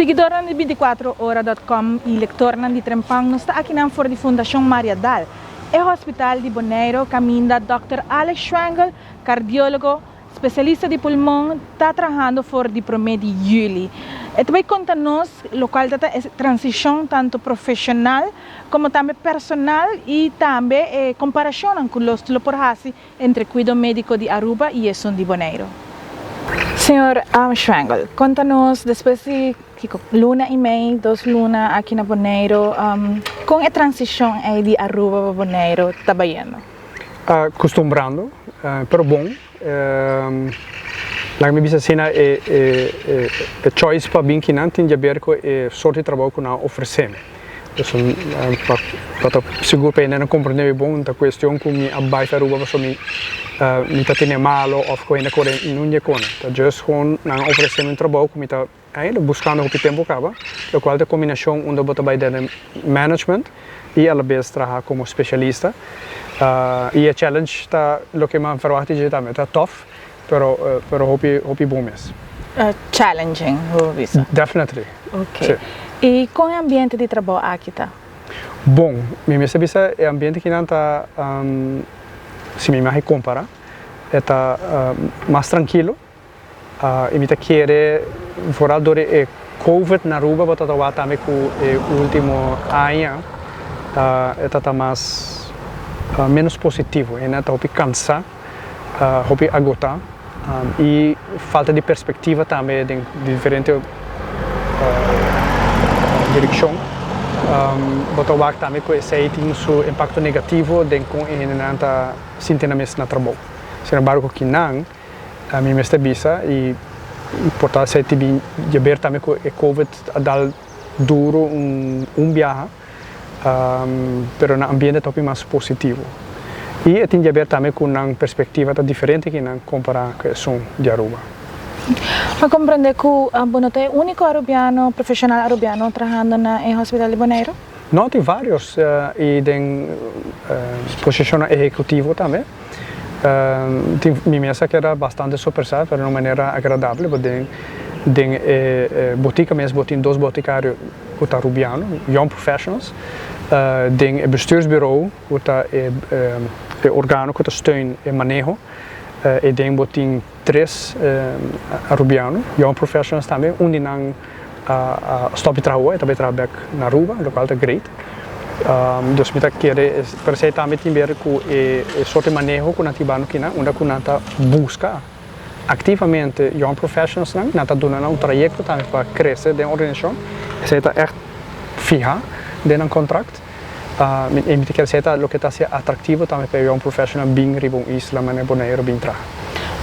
Siguidornan di 24ora.com y lectornan di Trempan, nos ta akinan for di Fundacion Mariadal, e hospital di Boneiro, caminda Dr. Alex Schwengle, cardiologo, especialista di pulmon, ta trahando for di 1 di juli. E ta bay conta nos locual ta e transicion tanto profesional como tambe personal y tambe comparacion cu nos lo por haci entre cuido medico di Aruba y esun di Boneiro. Señor Schwengle, conta nos despues di luna y mei, 2 luna aki na Boneiro, con e transicion di Aruba pa Boneiro ta bayendo? Acostumbrando, pero bon. Laga mi bisa asina, e choice pa bin akinan tin di haber cu e sorto di trabou cu nan ofrece. Dus pa sigur pa nan comprende bon, ta cuestion cu mi a bay Aruba paso mi ta tene malo of cu ainda core no e cona. Ta just gewoon nan ofrece un trabou cu mi ta ainda buscando hopi tempo caba, lo cual ta combinacion unda bo ta bay den management y a la vez traha como especialista. Y e challenge ta loke mi a verwacht tambe, ta tough, pero hopi hopi bon mes. Challenging, bo bisa. Definitely. Ok. Y con e ambiente di trabou aki ta? Bon, mi mester bisa e ambiente akinan ta, si mi mag compara, ta mas trankil. Y mi ta kere vooral door e COVID na Aruba, bo ta wak tambe cu e ultimo aña ta mas menos positivo. E ta hopi cansa, hopi agota y falta di perspectiva tambe den diferente direccion. Bo ta wak tambe cu esey tin su impacto negativo den con e hendenan ta sinti nan mes na trabou. Sin embargo, akinan, mi mester bisa y por ta esey tin di haber tambe cu e COVID a dal duro un biaha, pero na ambiente ta hopi mas positivo. Y tin di haber tambe cu nan perspectiva ta diferente cu nan compara cu esun di Aruba. Mi a comprende cu bo no ta e unico arubiano, profesional arubiano, trahando na hospital di Boneiro? No, tin varios y den posicion ehecutivo tambe. Mi mes a keda bastante sorpresa, pero di un manera agradabel, pasobra den botica mes bo tin dos boticario cu ta arubiano, young professionals. Den e bestuursbureau, cu ta e organo cu ta steun e maneho, y den bo tin tres arubiano, young professionals tambe, un di nan a stop di traha, tambe traha back na Aruba, locual ta great. Dus mi ta kere, pero esey tambe tin haber cu e sorto di maneho cu nan tin bando akinan, unda cu nan ta busca activamente young professionals nan, nan ta duna nan un trayecto tambe pa crece den organisacion. Esey ta echt fiha den nan contract. Y mi ta kere esey ta loke ta haci atractivo tambe pa young professional bin riba un isla manera Bonaire bin traha.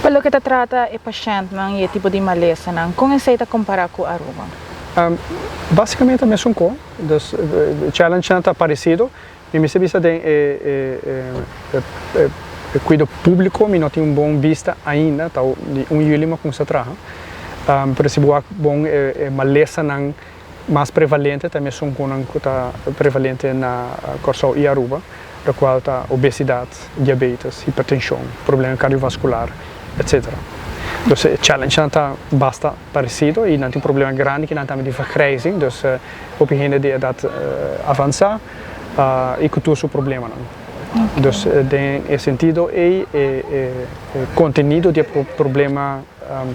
Pa loke ta trata e pashentnan y e tipo di malesanan, con esey ta compara cu Aruba? Basicamente mesun cos, dus challenge ta parecido. Mi mester bisa den e cuido publico mi no tin un bon vista ainda, ta di 1 juli mi a cuminsa traha. Pero si bo bon e malesanan mas prevalente ta mesun cu ta prevalente na Corsou y Aruba, locual ta obesidad, diabetes, hipertension, problema cardiovascular, etc. Dus e challenge ta basta parecido y nan tin problema grandi cu nan tambe di vergrijzing, dus hopi hende di edad avansa y cu tur su problemanan. Dus den e sentido e contenido di problema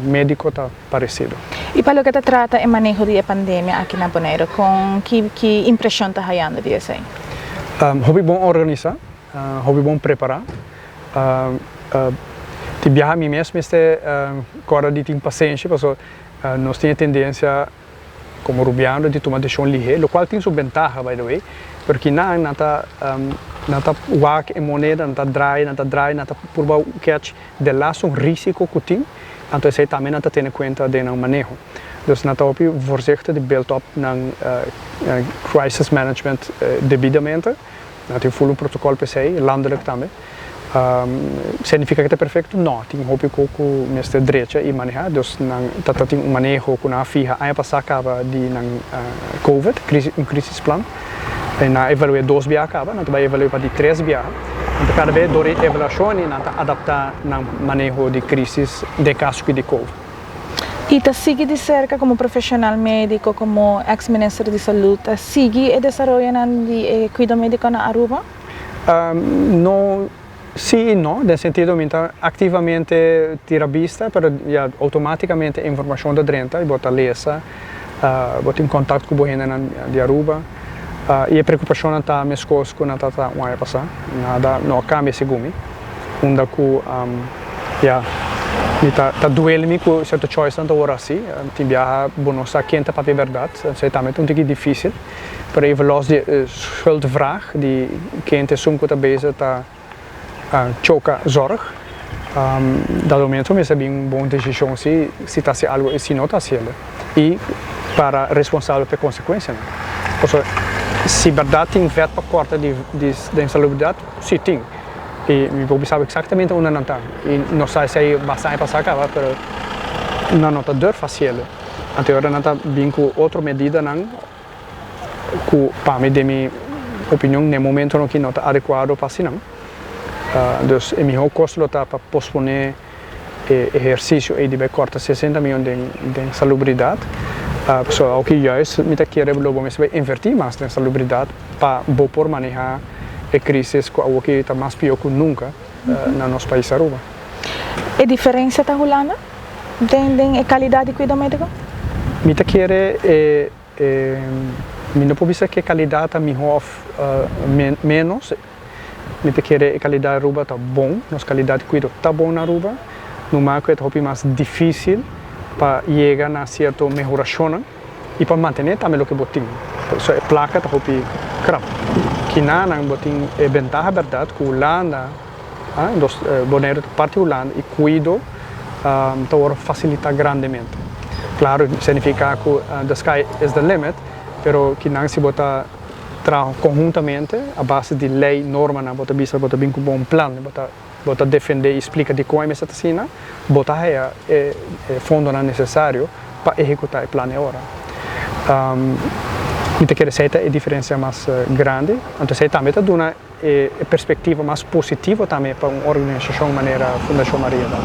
medico ta parecido. Y pa loke ta trata e maneho di pandemia aki na Bonaire, con ki impresion ta hayando di esey? Hopi bon organisa, hopi bon prepara. Tin biaha mi mes mester corda di tin pasenshi, pasobra nos tin tendencia como rubiano di tuma decision lihe, locual tin su bentaha, by the way, pero akinan nan ta wak e moneda, nan ta draai, nan ta draai, nan ta purba catch de laatste un risico cu tin, anto esey tambe nan ta tene cuenta den nan maneho. Dus nan ta hopi voorzichtig di build up nan crisis management debidamente, nan tin full un protocol pa esey, landelijk tambe. Significa cu ta perfecto? No, tin hopi cu mester drecha y maneha, dus nan ta tin un maneho cu nan a fiha aña pasa caba di nan COVID, un crisisplan, y nan a evalua dos biaha caba, nan ta bay evalua pa di tres biaha. Anto cada bes door di evaluacion nan ta adapta nan maneho di crisis den caso di COVID. Y ta sigui di cerca como profesional medico, como ex-minister di salud, ta sigui e desaroyo di cuido medico na Aruba? No, si y no, den sentido mi ta activamente tira bista, pero ja, automaticamente informacion ta drenta y bo ta lesa, bo tin contacto cu bo hendenan di Aruba y e preocupacionnan ta mescos cu nan ta un aña pasa, nada no a cambia segun mi, unda cu ja, mi ta duele mi cu cierto choice nan ta word haci. Tin biaha bo no sa ken ta papia berdad, esey tambe ta un tiki dificil, pero even los di e schuldvraag di ken ta esun cu ta bezig ta choca zorg, dado momento mester bin un bon decision si si ta haci algo y si no ta haciendo y para responsabel pa e consecuencianan. Pasobra si berdad tin vet pa corta di den salubridad, si tin y mi por bisa bo exactamente unda nan ta y no sa esey basta aña pasa caba, pero nan no ta durf hacielo. Anto e ora nan ta bin cu otro medidanan cu pa mi, den mi opinion, n'e momentonan aki no ta adecuado pa haci nan. Dus e miho cos lo ta pa pospone e ehercicio ey di bay corta 60 miyon den salubridad. Pasobra awoki juist mi ta kere lo bo mester bay inverti mas den salubridad pa bo por maneha e crisis cu awoki ta mas pio cu nunca na nos pais Aruba. E diferencia ta Hulanda den e calidad di cuido medico? Mi ta kere e mi no por bisa cu e calidad ta miho of menos. Mi ta kere e calidad Aruba ta bon, nos calidad di cuido ta bon na Aruba, numa cu e ta hopi mas dificil pa yega na cierto mehoracionnan y pa mantene tambe loke bo tin. So e placa ta hopi krap. Kinanan bo tin e bentaha berdad cu Hulanda, dos Boneiru ta parti Hulanda y cuido ta worde facilita grandemente. Claro, significa cu the sky is the limit, pero kinan si bo ta traha conhuntamente a base di ley, normanan, bo ta bisa bo ta bin cu bon plan, bo ta defende y splica dicon e mester ta asina, bo ta haya e fondonan necesario pa ehecuta e plan e ora. Mi ta kere esey ta e diferencia mas grandi, anto esey tambe ta duna e perspectiva mas positivo tambe pa un organisacion manera Fundacion Mariadal.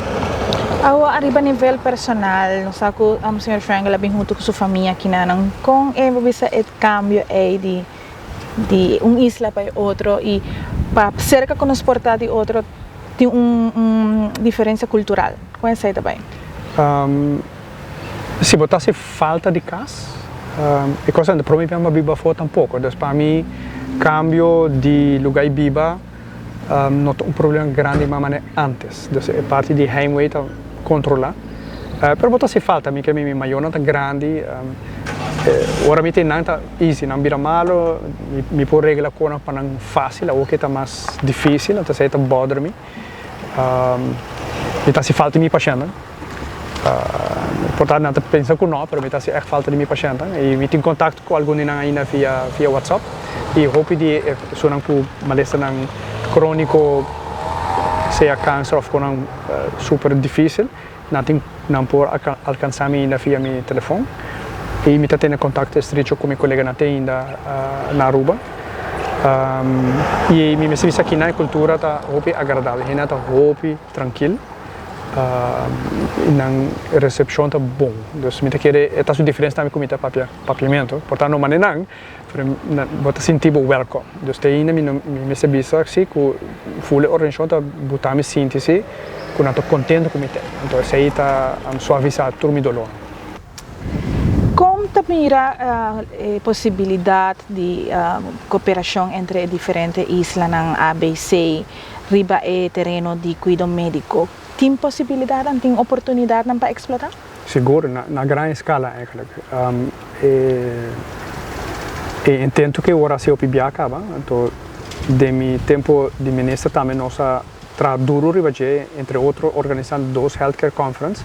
Awo ariba nivel personal, nos sa cu señor Schwengle a bin hunto cu su famia akinan. Con e bo bisa e cambio ey di un isla pa e otro y pa cerca cu nos por ta di otro tin un diferencia cultural? Con esey ta bay? Si bo ta haci falta di cas, e cosa no prome biaha mi a biba afo tampoco, dus pa mi cambio di lugar di biba no ta un problema grandi mas manera antes, dus e parti di heimwee ta controla, pero bo ta haci falta, mi ke mi mayornan ta grandi, ora mi tin nan ta easy, nan bira malo, mi por regla cosnan pa nan facil, awor ke ta mas dificil, entonces esey ta bother mi. Mi ta haci falta di mi pashentnan. Por ta nan ta pensa cu no, pero mi ta haci echt falta di mi pashentnan. Y mi tin contacto cu algun di nan ainda via WhatsApp. Y hopi di e personanan cu malestanan cronico, sea cancer of conan super dificil, nan tin nan por alcansa mi ainda via mi telefon. Y mi ta tene contacto estrecho cu mi coleganan te ainda na Aruba. Y mi mester bisa kinan e cultura ta hopi agradabel, hende ta hopi trankil y nan recepcion ta bon. Dus mi ta kere e ta su diferencia tambe cu mi ta papia papiamento, por ta no mane nan, pero bo ta sinti bo welcome. Dus te ainda mi no mi mester bisa si cu ful e organisacion ta buta mi sinti si cu nan ta contento cu mi ta. Anto esey ta suavisa tur mi dolornan. Con ta mira e posibilidad di cooperacion entre e diferente islanan ABC riba e tereno di cuido medico? Tin posibilidadnan, tin oportunidadnan pa explota? Sigur, na gran escala eigenlijk. E intento cu ora haci hopi bia caba, anto den mi tempo di minister tambe nos a traha duro riba dje, entre otro organisando dos healthcare conference,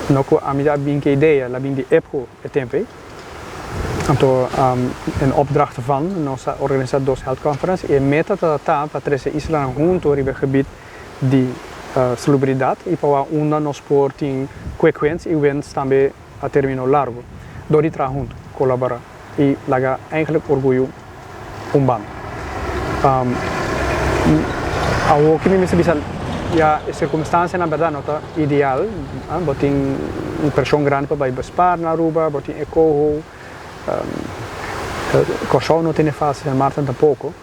no cu ami a bin cu e idea, el a bin di EPCO e tempo ey. Anto in opdracht van nos a organisa dos health conference y e meta ta pa trece islanan hunto riba e gebied di salubridad y pa wak unda nos por tin quick wins y wins tambe a termino largo dor di traha hunto, colabora y laga eigenlijk orguyo un banda. Awoki mi mester bisa. Ya e circunstancianan berdad no ta ideal, bo tin un presion grandi pa bay bespaar na Aruba, bo tin e coho, Corsou no tene facil, Sint Maarten tampoco,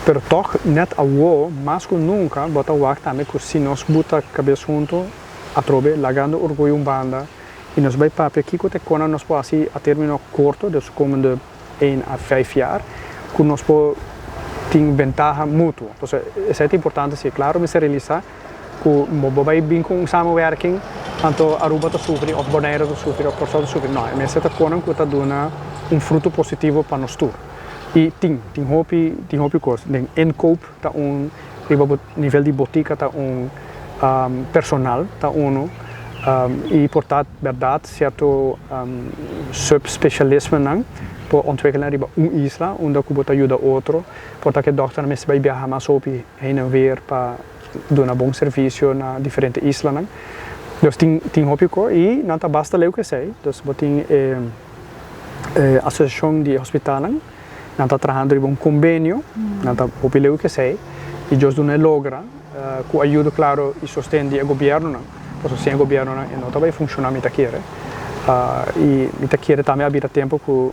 pero toch net awo mas cu nunca bo ta wak tambe cu si nos buta cabes hunto atrobe lagando orguyo un banda y nos bay papia kico ta e cona nos por haci a termino corto, dus komende een a vijf jaar, cu nos por tin bentaha mutuo. Entonces esey ta importante si. Claro mester realisa cu bo bay bin cu un samenwerking anto Aruba ta sufri of Bonaire ta sufri of Corsou ta sufri. No, e mester ta conan cu ta duna un fruto positivo pa nos tur. Y tin, tin hopi, tin hopi cos. Den inkoop ta un, riba bo nivel di botica ta un, personal ta uno y por ta berdad cierto subspecialismonan por ontwikkelen riba un isla unda cu bo ta yuda otro. Por ta cu e dokternan mester bay biaha mas hopi heen en weer pa duna bon servicio na diferente islanan. Dus tin tin hopi co y nan ta basta leu cu esey. Dus bo tin e e asociacion di e hospitalnan, nan ta trahando riba un convenio, nan ta hopi leu cu esey y Dios duna e logra cu ayudo claro y sosten di e gobiernonan, pasobra sin e gobiernonan e no ta bay funciona mi ta kere y mi ta kere tambe a bira tempo cu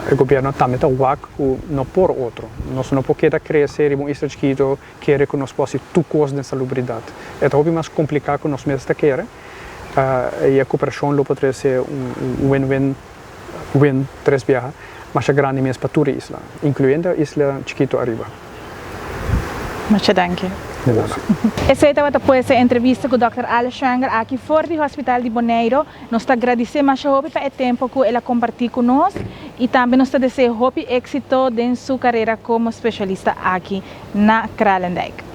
E gobierno tambe ta wak ku no por otro. Nos no por keda krese riba un isla chikito kere ku nos por hasi tur kos den salubridat. E ta hopi mas kompliká ku nos mes ta kere i e koperashon lo por trese un win-win, win tres biaha, masha grandi mes pa tur e isla, inkluyendo e isla chikito ariba. Masha danki. De nada. Esei tabata pues e entrevista ku dòkter Alex Schwanger aki for di Hospital di Boneiro. Nos ta gradisé masha hopi pa e tempo ku el a kompartí ku nos i tambe nos ta dese'é hopi éksito den su karera komo spesialista aki na Kralendijk.